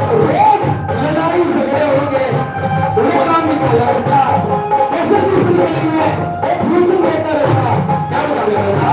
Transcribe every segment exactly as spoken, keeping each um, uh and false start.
रोज लड़ाई झगड़े होंगे, वो काम नहीं चला रहता। कैसे दूसरी गली में वो फूल से बेहतर रहता, क्या बता रहे हो?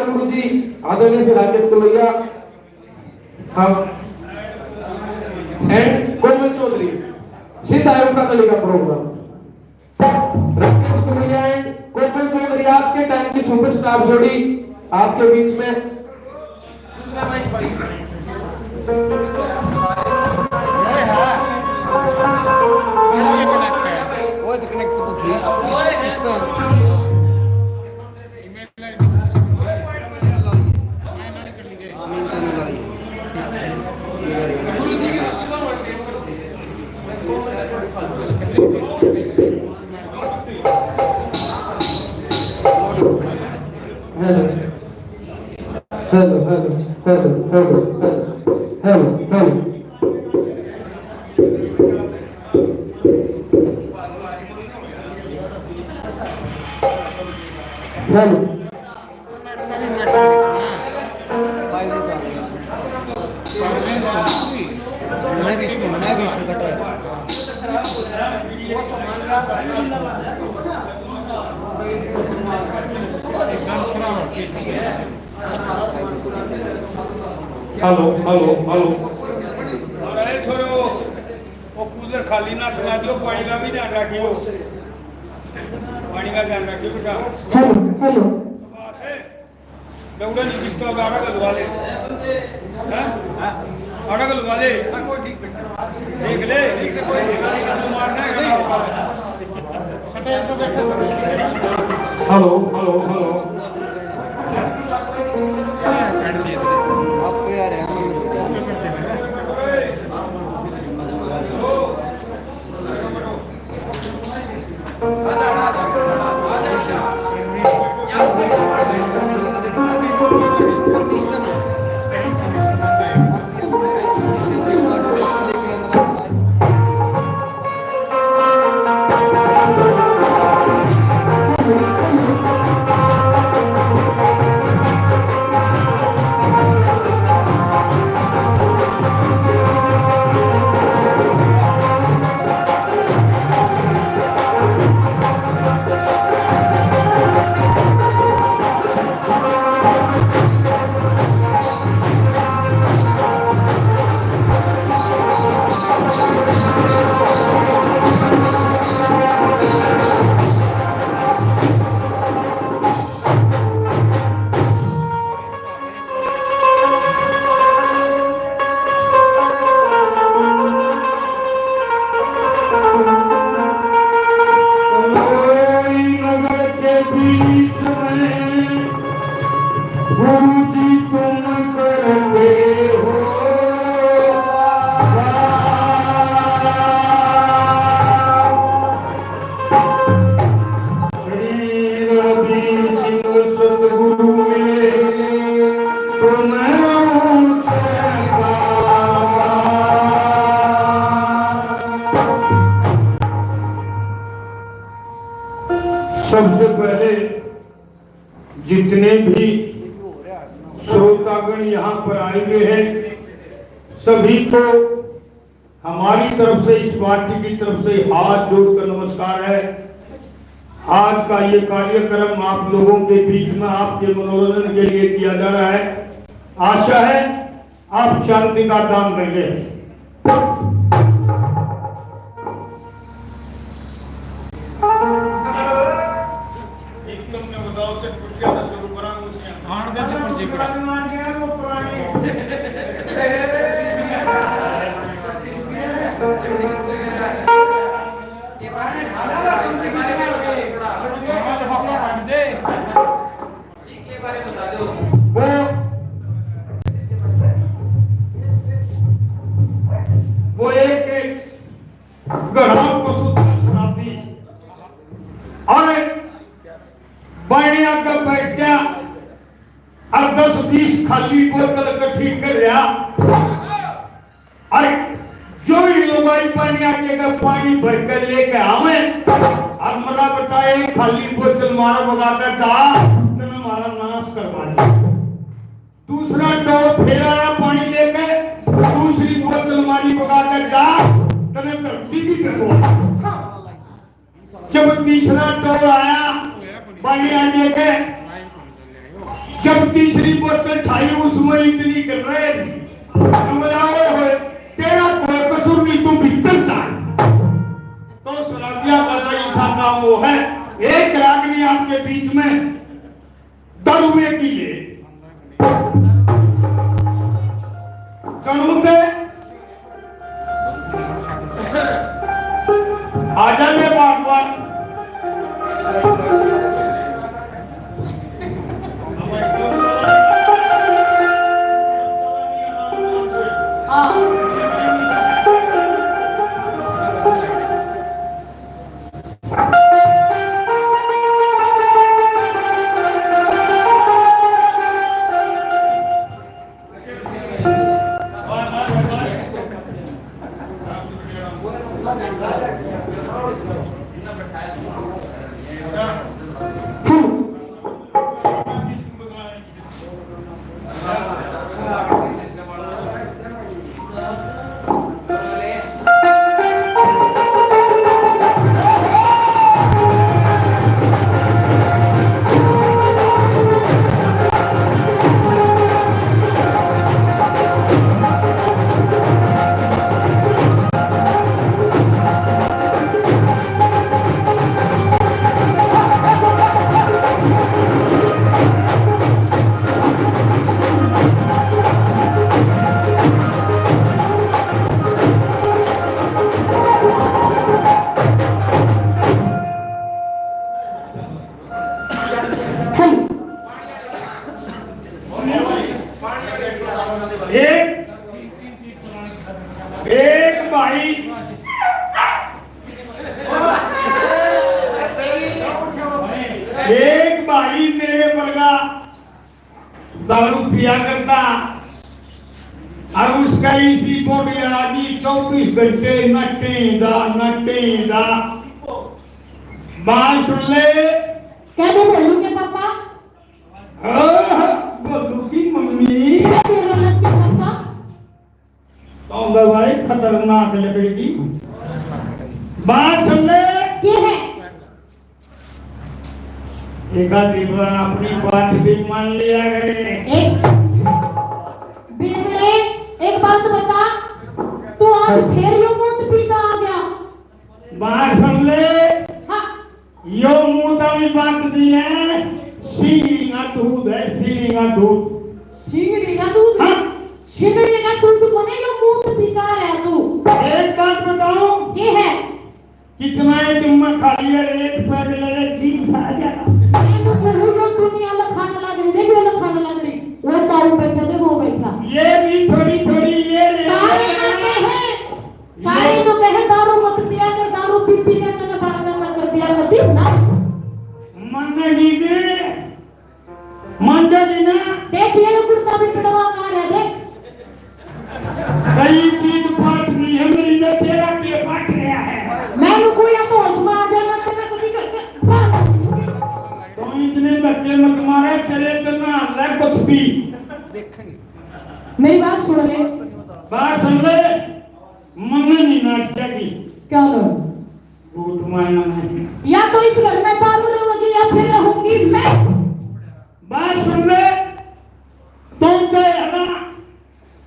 जी, आदरणीय श्री राकेश कलैया, हाँ, एंड कोमल चौधरी, सिंध आयोग का कलेगा प्रोग्राम। राकेश कलैया एंड कोमल चौधरी, आज के टाइम की सुपरस्टार जोड़ी आपके बीच में। दूसरा माइक भाई। वो तो कनेक्ट पूछो इस, इस, इस पे। हाँ, मेन चैनल वाली है। Hello. Hello, hello, hello, hello, hello, hello, hello. Hello. मैं बीच में, मैं बीच में कट रहा है। Hello, hello, hello. अरे छोरो, वो कूलर खाली ना चला दियो, पानी का भी ध्यान रखियो, पानी का ध्यान रखियो बेटा। Hello, hello. शाबाश है। दौड़ा नहीं दिखता, अब आड़ा गलवा ले। हैं? आड़ा गलवा ले। देख ले। मारना है, खड़ा होगा। Hello, hello, hello. आपको यार यहाँ नगर के बीच में गुरु जी तुम करते हो। श्री रणबीर सिंह सतगुरु मिले तो मैं रहूं चैन का। सबसे पहले जितने भी श्रोतागण यहाँ पर आए हुए हैं, सभी को हमारी तरफ से, इस पार्टी की तरफ से हाथ जोड़कर नमस्कार है। आज का ये कार्यक्रम आप लोगों के बीच में आपके मनोरंजन के लिए किया जा रहा है। आशा है आप शांति का दान देंगे। तुमने बताओ, चटपुटिया तो शुरू करा। खान दे चप्पल जी पड़ा। वो, वो एक, एक घणा पशु था शराबी। और बाणी आगे बैठ जा और दस बीस खाली बोतल इकट्ठी कर लिया। और जो ही लुगाई पानी आगे का पानी भर कर लेके आवे और मना बताए, खाली बोतल मारा बगा के जा, तने मारा नाश करवा दे। दूसरा टोल फेर आया पानी लेके, दूसरी बोतल मारी बगा के जा, तने धरती भी करवा दे। जब तीसरा टोल आया पानी लेके, जब तीसरी बोतल ठाई, उसमें इतनी गरज, समझाओ होए, तेरा कोई कसूर नहीं, तू भीतर जा। तो शराबिया का तो ऐसा काम वो है, एक रागनी आपके बीच में दारुए की ले। करूँ थे आजा ले बागवान। एक, एक भाई, एक भाई मेरे वर्गा दारू पिया करता, और उसका इसी बोटिया जी चौबीस घंटे नटे जा, नटे जा। बात सुन ले। कह दे भोलू के पापा। हाँ, भोलू की मम्मी। कह दे रौनक के पापा। तो भाई खतरनाक लकड़ी की बात सुन ले। के है? एक आदमी अपनी बात भी मान लिया करे। एक बेवड़े, एक बात बता, तू आज फिर यो मूत पी का आ गया? बात सुन ले। हाँ। यो मूत वाली बात नहीं है, सिंगड़ी का दूध है, सिंगड़ी का दूध। सिंगड़ी का दूध? हाँ। सिंगड़ी का दूध कोने यो मूत पी का रहा तू? एक बात बताऊं? ये है। कितना ही तुम खा लिया, रेट पैग लगे, जींस आ जाएगा। मैं तो कहूँ, यो दुनिया लखाने लग रही, देखो, लखाने लग रही। वो ताऊ बैठा, देखो, वो बैठा। ये भी थोड़ी थोड़ी ले ले। सारे आते हैं, सारे तो कहे, "दारू मत पिया कर, दारू पी पी कर मैंने बड़ा गंदा कर दिया, कर दिया ना।" मन्ने लीजिए। मांझा जी ना। देख, ये कुर्ता भी पिटवा का रहा, देख। सही चीज पाट नहीं है मेरी, मैं तेरा के पाट रहा है। मैं तो कोई अब होश में आ जाना, तेरा कभी करके। तो इतने धक्के मत मारे, तेरे इतना हल्ला कुछ भी। देखेंगे। मेरी बात सुन ले। बात सुन ले। मन्ने नहीं नाच जाएगी। क्या लो? बूट मारना नहीं। या तो इस घर में दारू रहोगी या फिर रहूंगी मैं। बात सुन ले, तुम तो है ना,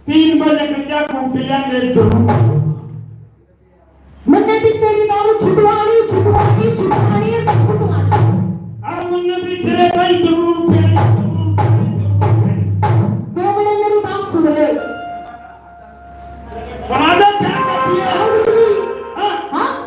तीन बजे के क्या बूट लेंगे जरूर। मन्ने भी तेरी दारू छुटवानी, छुटवानी, छुटवानी है, छुटवानी। और मन्ने भी तेरे भाई जरूर पियानी, जरूर पियानी, जरूर पियानी। दो मिनट मेरी बात सुन ले। सुना दे, क्या बात है? हाँ? हाँ?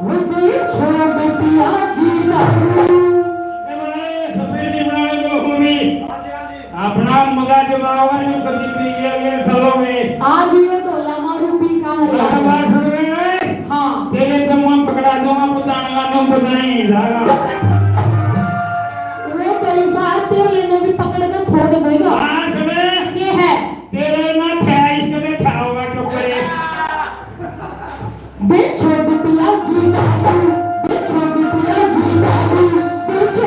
वो दिल छोड़ पिया जी दारू। ये बनाए, सफेदी बनाए, जो होनी। अपना मगा जब आवा जो कभी पी गया, ये चलो गए। आज ये ढोला मारू पी का हरिया। बार सुन रहे हैं? हाँ। तेरे तो मैं पकड़ा दूंगा, बताने का तुम बताएंगे, जागा। वो पैसा है, तेरे लेने भी पकड़ के छोड़ देगा। हाँ, सुने। ये है। तेरे ना ख्याइश कदे खाओगा, चुप करे। बे छोड़ पिया जी दारू, बे छोड़ पिया जी दारू, बे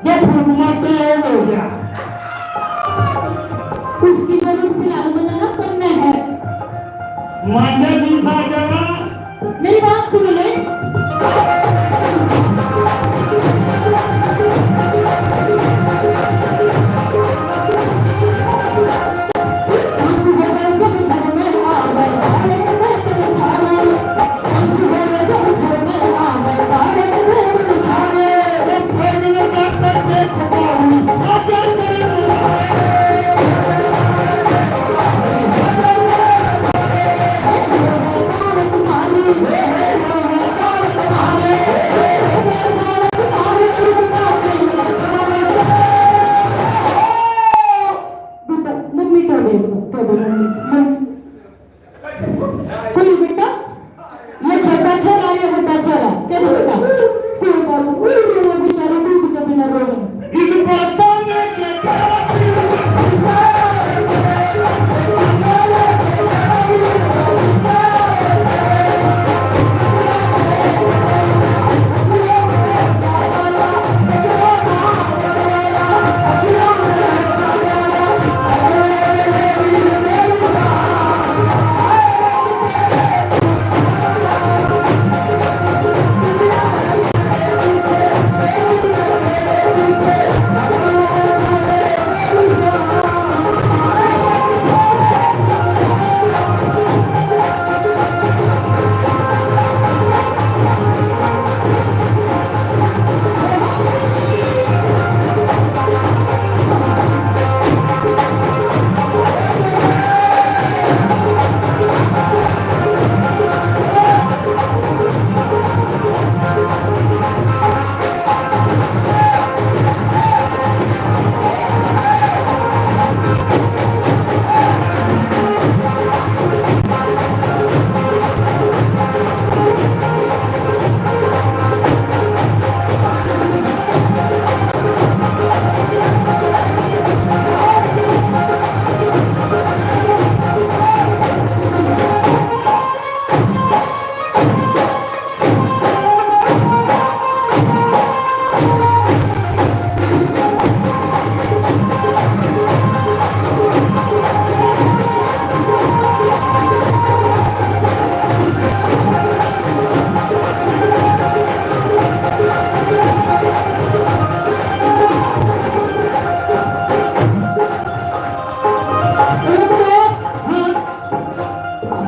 ये फूक मारते हो गया। उसकी जरूरत फिलहाल मन्ना ना पन्ने है। मांझा जूठा आ जाएगा। मेरी बात सुन ले। बेटा, मम्मी कह दे, कह दे मम्मी, मम्मी। कोई बेटा, ये छोटा छोरा, ये बड़ा छोरा, कह दे बेटा। कोई बात नहीं, वो बेचारा दूध के बिना रो रहे हैं। इन बातों ने क्या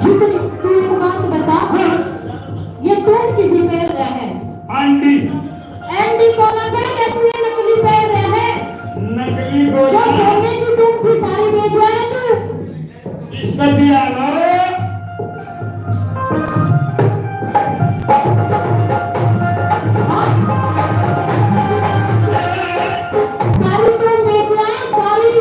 जितनी, तू एक बात बता, हाँ। ये टोन किसी पहन रहा है? आंटी। एंडी को ना पहन, तू ये नकली पहन रहा है। नकली को जो ना। सोने की टोन थी, सारी बेच आया तू। इसका भी आ रहा है। हाँ? सारी टोन बेच आया, सारी।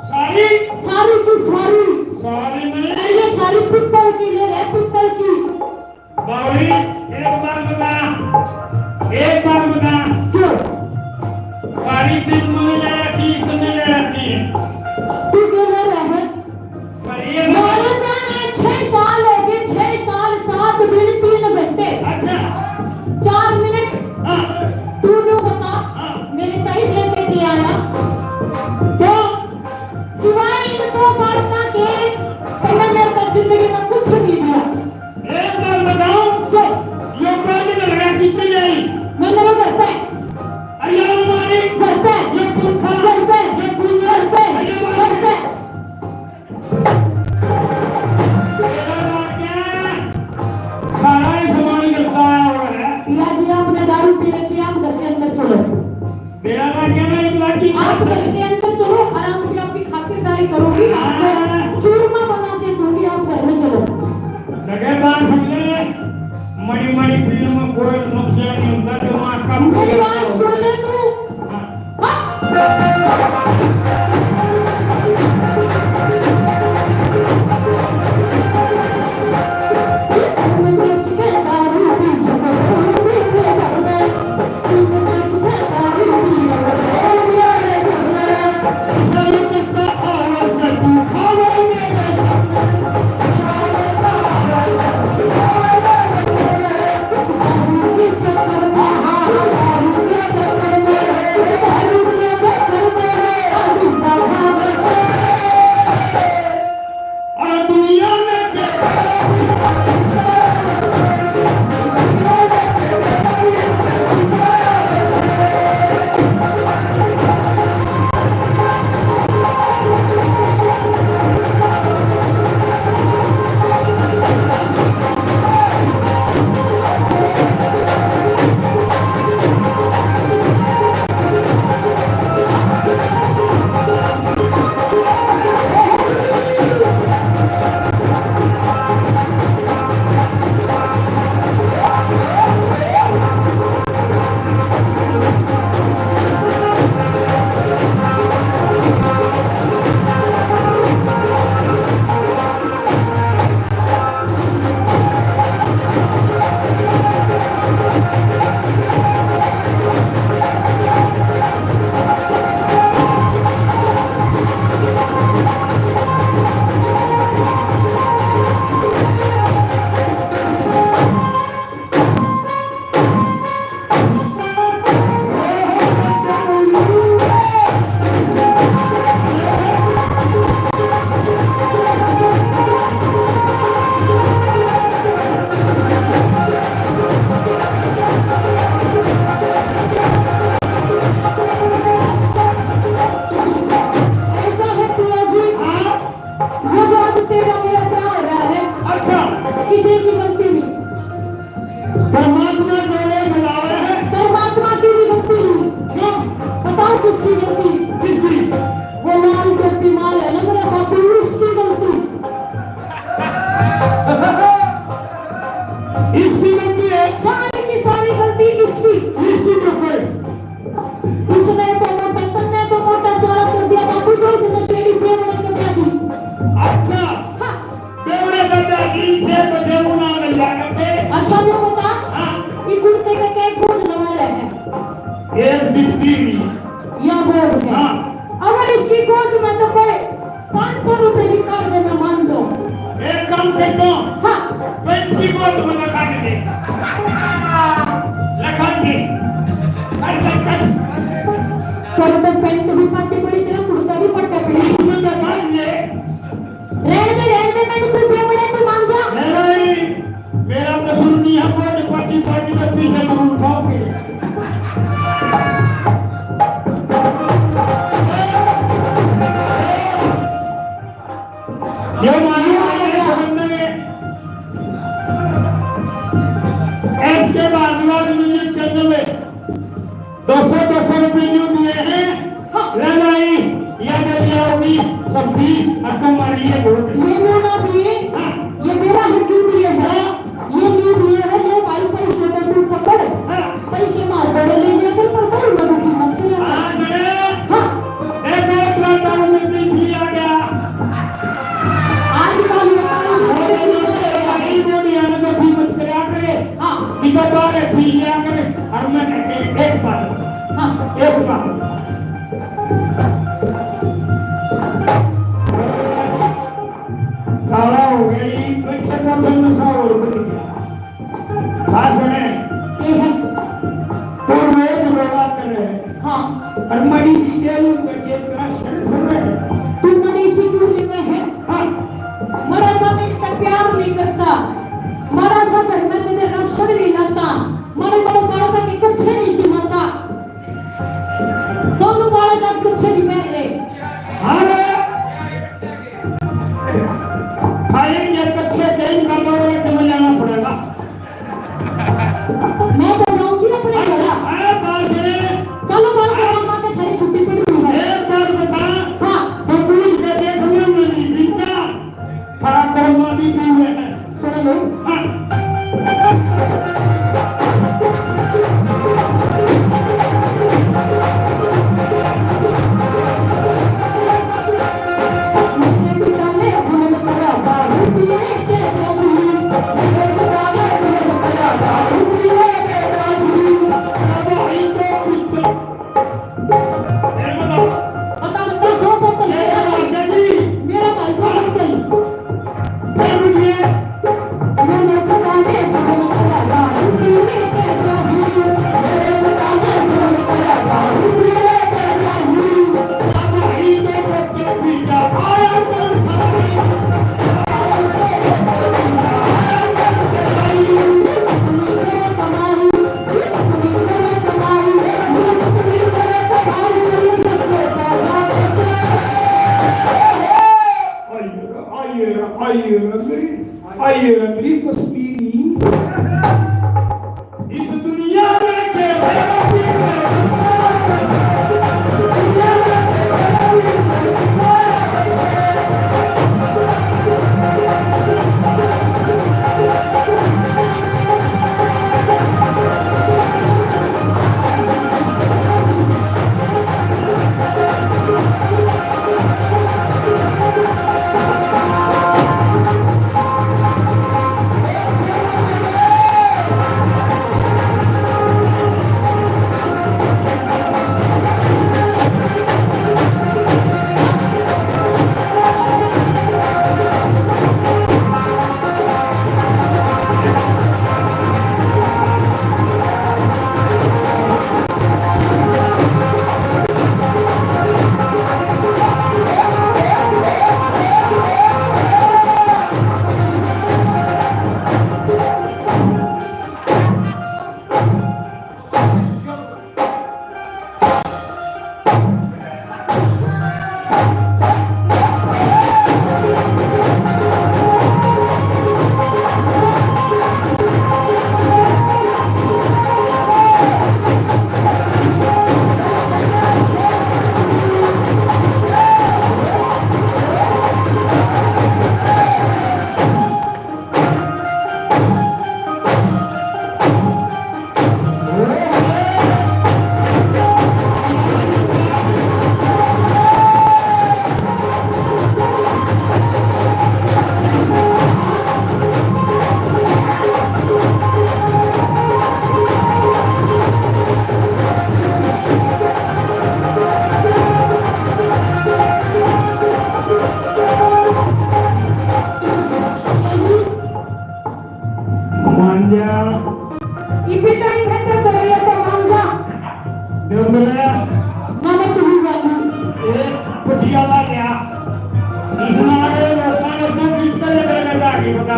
सारी? सारी की सारी। सारी नहीं। अरे ये सारी पित्तल की ले रहे, पित्तल की। बावली, एक बात बता, एक बात बता। क्यों? सारी चीज तूने ले रखी, तूने ले रखी है। तू क्यों ले रहा है? पर ये तो हमारे जान आज छह साल हो गए, छह साल, सात दिन, तीन घंटे। अच्छा। चार मिनट। हाँ। तू न्यू बता, हाँ। मेरे ताई लेके के आया। तो सिवाय इन दो बालका के तन्ने मेरे को जिंदगी में कुछ नहीं दिया। एक बात बताऊं? तो यो बात में लगा कितने नहीं? मैं मेरा करता है। अरे यार मारी। करता है। ये पुरखा। करता है। ये पुरखा। करता है। अरे यार करता है। तेरा नाम क्या है? सारा ही सामान इकट्ठा आया हुआ है। पिया जी, आपने दारू पी रखी है, आप घर के अंदर चलो। मेरा नाम क्या है? एक लाठी। आप घर के अंदर चलो, आराम से आपकी खातिरदारी करूंगी, आपको हाँ। चूरमा बना के दूंगी, आप घर में चलो। जगह बात सुन ले, मणि मणि फिल्म में कोई नुकसान नहीं होता, दिमाग का मेरी बात सुन ले तू। हाँ। कोच में तो कोई पाँच सौ रुपए भी काट देना मान जाओ। एक काम करता हूँ। हाँ। पैंट की कोट में लगा के दे। लगा के। Cut, cut, cut. तेरे तो पैंट भी फटी पड़ी, तेरा कुर्ता भी फटा पड़ा। इसमें तो काट ले। रहने दे, रहने दे, मैं तो तू बेवड़ा, तू मान जा। नहीं, नहीं, मेरा कसूर नहीं है, वो पार्टी, पार्टी में पीछे तुम उठाओ फिर। ये मालूम है, ये समझ में। इसके बाद, बाद में ये चैनल है। दो सौ, दो सौ रुपए क्यों दिए हैं? हाँ। ले लाई, या जब ये होगी सब्जी, अब तुम मार लिए वोट। ये लो ना दिए। हाँ। ये मेरा है, क्यों दिए है? हाँ। ये नहीं दिए है, ले भाई, पैसे तो तू पकड़। हाँ। पैसे मार बड़े ले लेकर, पर करूँगा दुखी मत कर। हाँ, बड़े। हाँ। ए, दो, तीन दारू में बीच में आ गया। आजकल ये और ये जो है, भाई, वो नहीं आने दो, दुखी मत करया करे। हाँ। कितना बार है, पी लिया करे, और मैं कहते हैं, एक बार। हाँ। एक बार। काला हो गया, ये पीछे का तो नशा और बढ़ गया। बात सुने। ये है। तो रोज रोला करे। हाँ। और मरी जी के लोग बचे का शर्म सुन रहे। तू मरी सी क्यों नहीं है? हाँ। मरा सा मेरे पे प्यार नहीं करता, मरा सा घर में तेरे राशन नहीं लाता, मरे बड़े बालक के कच्छे नहीं सिमाता। दोनों बालक आज कच्छे नहीं पहन रहे। अरे, खाएंगे कच्छे, कहीं का दौरे के में जाना पड़ेगा। मैं तो जाऊंगी अपने घर। अरे, बात सुने। चलो, बाल कटाना के थारी छुट्टी पड़ रही है। एक बात बता। हाँ। तो पूछ के देख लो मेरी जिंदा। थारा कर्मा भी पीवे है। सुन लो। हाँ। ना मैं चली जाऊंगी। ए, पटियाला गया। इस मारे लोगों ने तो किस तरह का लगा के बता।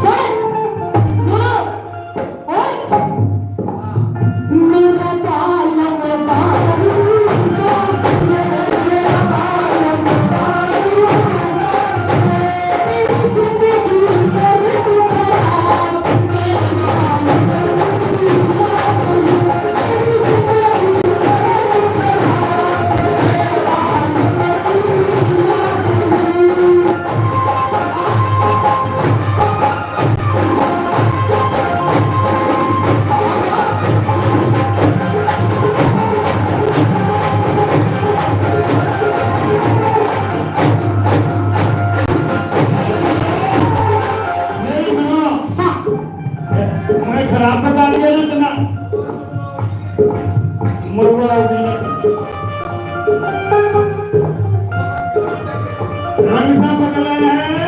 सुन, सुनो। ओए, मेरा बालम बारूद का, मेरा बालम बारूद का, मेरी जिंदगी कर तू खराब। मैं खराब बता दिया ना इतना। मरुआ हो गया। रंग सा बदला है।